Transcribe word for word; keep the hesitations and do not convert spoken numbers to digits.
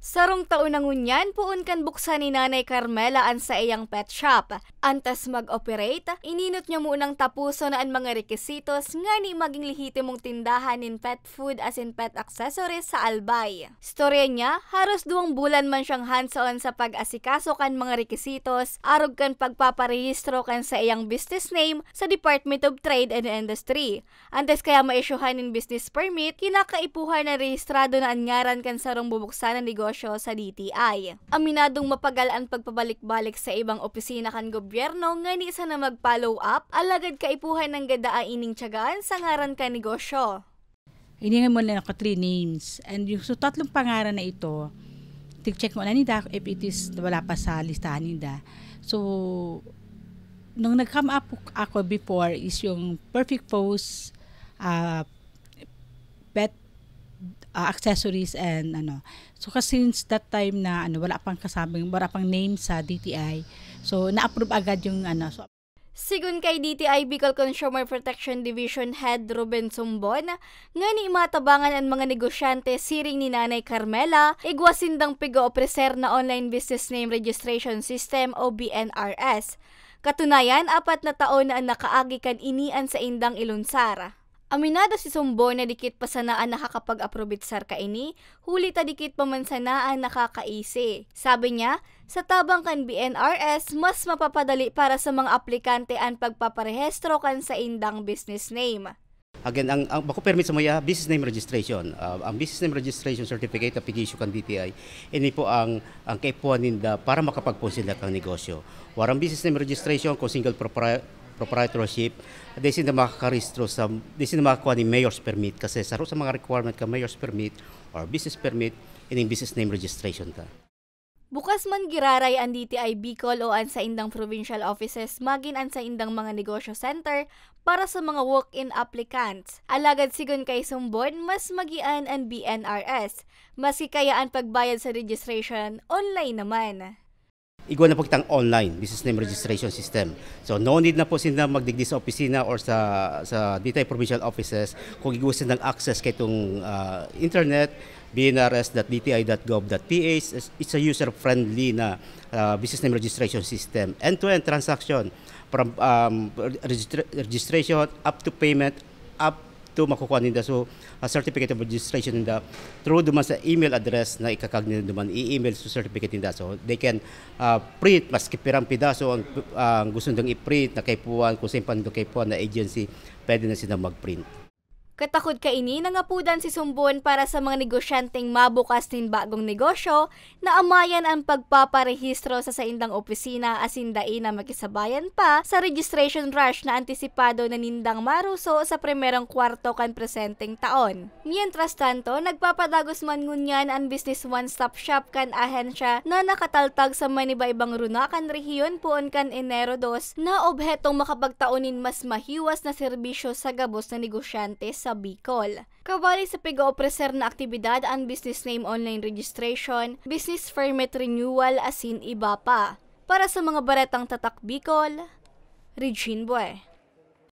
Sarong taon na ngunyan, poon kan buksan ni Nanay Carmela an saiyang pet shop. Antes mag-operate, ininot niya munang tapuson an mga rekisitos ngani magin lehitimong tindahan nin pet food asin pet accessories sa Albay. Istorya niya, haros duwang bulan man siyang hands-on sa pag-asikaso kan mga rekisitos arog kan pagpaparehistro kan saiyang business name sa Department of Trade and Industry. Antes kaya maisyuhan nin business permit, kinakaipuhan na rehistrado na an ngaran kan sarong bubuksan na negosyo sa D T I. Aminadong mapagal an pagpabalik-balik sa ibang opisina kan gobyerno ngani sana mag-follow up, alagad kaipuhan nanggad daa ining tiyagaan sa ngaran kan negosyo. Hiningan mo na ako three names. And yung so, tatlong pangaran na ito, tig-check mo na nila if it is wala pa sa listahan nila. So, nung nag-come up ako before is yung Perfect Pose, ah, pet, ah, accessories and ano. So, kasi since that time na ano, wala pang kasabing, wala pang name sa D T I. So, na-approve agad yung ano. So, Sigon kay D T I Bicol Consumer Protection Division Head Ruben Sumbon, ngani matabangan an mga negosyante siring ni Nanay Carmela, igwa sindang piga-opreser na Online Business Name Registration System o B N R S. Katunayan, apat na taon na an nakaagi kan ini an saindang ilunsar. Aminado si Sumbon na dikit pa sana an nakakapag-aprobitsar kaini, huli ta dikit pa man sana an nakakaisi. Sabi niya, sa tabang kan B N R S, mas mapapadali para sa mga aplikante an pagpaparehistro kan saindang business name. Again, ang, ang bako permit sa muya, business name registration. Ah, ang business name registration certificate na pig-issue kan D T I, ini po ang, ang kaipuhan ninda para makapagpuon sila kang negosyo. Warang business name registration, kung single propri- proprietorship, di sinda makakarehistro sa, di sinda makakuha ni mayor's permit kasi saro sa mga requirement ka mayor's permit or business permit, ining business name registration ta. Bukas man giraray an D T I Bicol o an saindang provincial offices magin an saindang mga negosyo center para sa mga walk-in applicants. Alagad sigon kay Sumbon, mas magian an B N R S. Maski kaya an pagbayad sa registration, online naman. Igwa na po kitang online business name registration system. So no need na po sinda magdigdi sa opisina or sa sa D T I provincial offices kung igwa sindang access kay itong ah, internet, B N R S dot D T I dot gov dot P H. It's a user-friendly na ah, business name registration system. End-to-end transaction from um, registra- registration up to payment, up to makukuha ninda. So, a certificate of registration ninda through duman sa email address na ikakag ninda duman, i-email sa certificate ninda. So, they can uh, print maski pirang pidaso ang, ang gusto nilang i-print na kaipuhan, kung saan pa nila kaipuhan na agency, pwede na sila mag-print. Katakod kaini, nangapudan si Sumbon para sa mga negosyanteng mabukas nin bagong negosyo na amayan an pagpaparehistro sa saindang opisina asin dai na makisabayan pa sa registration rush na antisipado na nindang maruso sa primerong kwarto kan presenteng taon. Mientras tanto, nagpapadagos man ngunyan an Business One Stop Shop kan ahensya na nakataltag sa maniba-ibang runa kan rehiyon poon kan Enero dos na obhetong makapagtao nin mas mahiwas na serbisyo sa gabos na negosyante sa Bicol. Kawali sa pig-opreser na aktibidad an business name online registration, business permit renewal asin iba pa. Para sa mga baretang tatak Bicol, Regine Bue.